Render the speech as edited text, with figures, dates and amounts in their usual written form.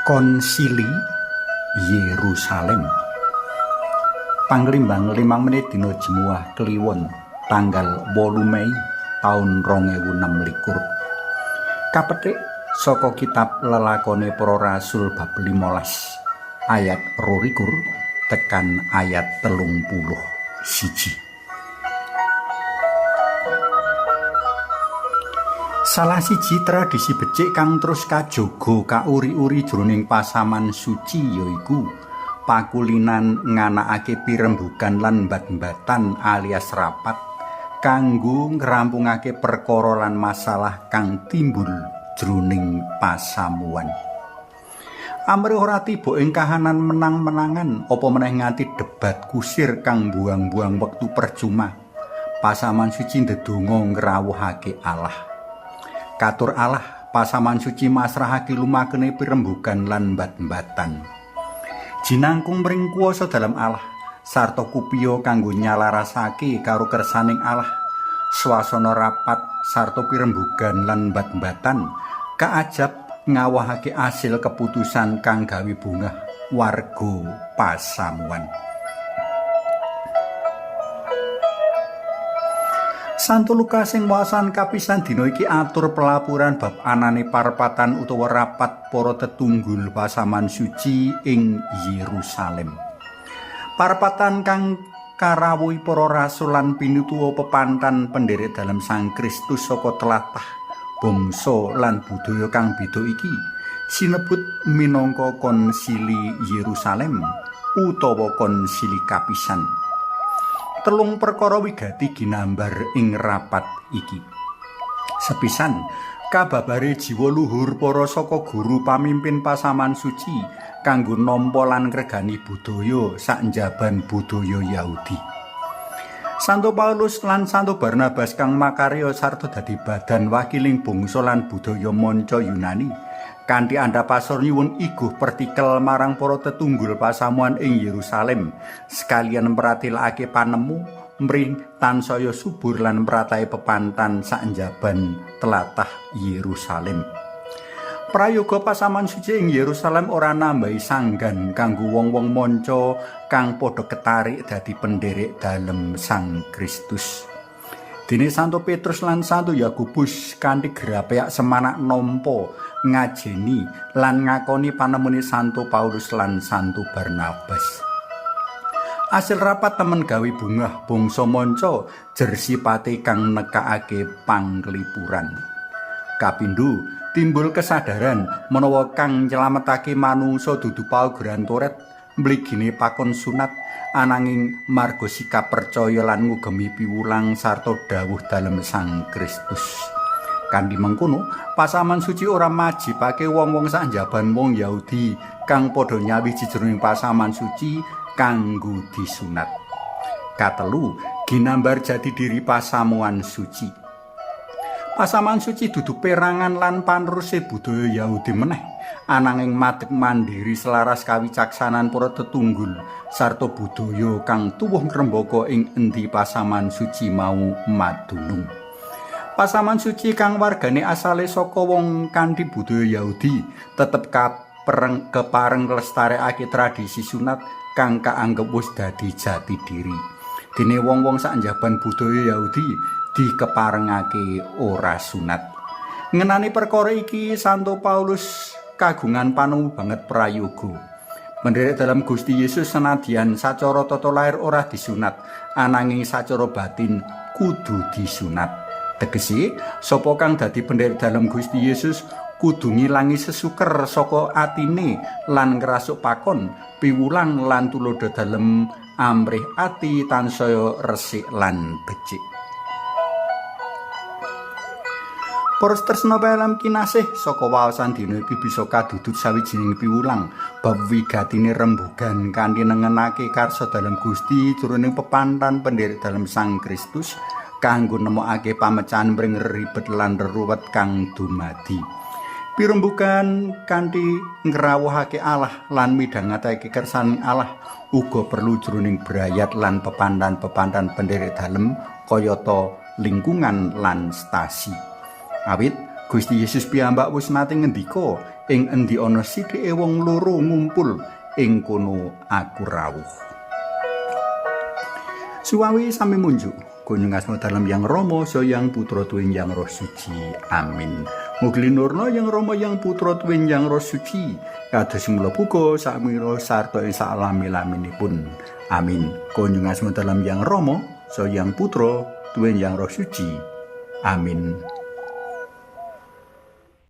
Konsili Yerusalem. Panglimbang 5 menit dina Jemuah Kliwon tanggal 8 Mei taun 2026. Kapetik saka kitab Lelakone Para Rasul bab 15 ayat 22 tekan ayat 31. Salah siji tradisi becik kang terus kajaga kauri-uri jroning pasaman suci yaiku pakulinan nganakake pirembugan lan mbat-mbatan alias rapat kanggo ngrampungake perkara lan masalah kang timbul jroning pasamuan. Amrih ora tiba ing kahanan menang-menangan apa meneh nganti debat kusir kang buang-buang wektu percuma. Pasaman suci ndedonga ngrawuhake Allah. Katur Allah, pasaman suci masrahake lumakene pirembugan lan mbat-mbatan. Jinangkung mring kuwasa dalem Allah sarta kupiya kanggo nyalarasake karo kersaning Allah. Swasana rapat sarta pirembugan lan mbat-mbatan kaajab ngawahake asil keputusan kang gawe bungah warga pasamuan. Santo Lukas sing wawasan kapisan dina iki atur pelaporan bab anane parpatan utawa rapat para tetunggul pasaman suci ing Yerusalem. Parpatan kang karawuhi para rasul lan pinutuwa pepantan penderek dalem Sang Kristus saka tlatah, bangsa lan budaya kang beda iki sinebut minangka Konsili Yerusalem utawa Konsili Kapisan. Telung perkara wigati ginambar ing rapat iki. Sepisan, kababare jiwa luhur para saka guru pamimpin pasaman suci kanggo nampa lan ngregani budaya saknjaban budaya Yahudi. Santo Paulus lan Santo Barnabas kang makarya sarta dadi badan wakiling bangsa lan budaya manca Yunani kanthi andhapasor nyuwun iguh pertikel marang para tetunggul pasamuan ing Yerusalem sekalian mratelakake panemu mring tansaya subur lan mratahe pepantan saknjaban tlatah Yerusalem. Prayoga pasaman suci ing Yerusalem ora nambahi sanggan kanggo wong-wong manca kang padha ketarik dadi penderek dalem Sang Kristus. Dene Santo Petrus lan Santo Yakobus kanthi grapeak semanak nampa, ngajeni lan ngakoni panemune Santo Paulus lan Santo Barnabas. Asil rapat temen gawe bungah bangsa manca jer sipate kang nekakake panglipuran. Kapindho, timbul kesadaran menawa kang nyelametake manungsa dudu paugeran Toret mligine pakon sunat ananging marga sikap percaya lan ngugemi piwulang sarta dawuh dalem Sang Kristus. Kanthi mengkono, pasaman suci ora majibake wong-wong saknjaban wong Yahudi kang padha nyawiji jroning pasaman suci kanggo disunat. Katelu, ginambar jati diri pasamuan suci. Pasaman suci dudu perangan lan paneruse budaya Yahudi meneh, ananging madeg mandiri selaras kawicaksanan para tetunggul sarta budaya kang tuwuh ngrembaka ing endi pasaman suci mau madunung. Pasaman suci kang wargane asale saka wong kanthi budaya Yahudi tetep kepareng nglestarekake tradisi sunat kang kaanggep wis dadi jati diri. Dene wong-wong saknjaban budaya Yahudi dikeparengake ora sunat. Ngenani perkara iki Santo Paulus kagungan panemu banget prayoga. Penderek dalam Gusti Yesus senadyan sacara tata lair ora disunat, ananging sacara batin kudu disunat. Tegese, sapa kang dadi penderek dalam Gusti Yesus kudu ngilangi sesuker saka atine lan ngrasuk pakon, piwulang lan tuladha dalem amrih ati tansaya resik lan becik. Para tresna paelam kinasih, saka waosan dina iki bisa kadudut sawijining piwulang bab wigatine rembugan kanthi nengenake karsa dalem Gusti jroning pepantan penderek dalem Sang Kristus kanggo nemokake pamecahan mring ribet lan ruwet kang dumadi. Pirembugan kanthi ngrawuhake Allah lan midhangetake kersaning Allah uga perlu jroning brayat lan pepantan-pepantan penderek dalem kayata lingkungan lan stasi. Awit Gusti Yesus piyambak wis nate ngendika, ing endi ana sithike wong loro ngumpul, ing kono aku rawuh. Suwawi sami munjuk. Kunjung asma dalem Yang Rama, Yang Putra tuwin Yang Roh Suci. Amin. Mugi linurna Yang Rama, Yang Putra tuwin Yang Roh Suci. Kados mula puga sakmira sarta ing saklami-laminipun. Amin. Kunjung asma dalem Yang Rama, Yang Putra tuwin Yang Roh Suci. Amin.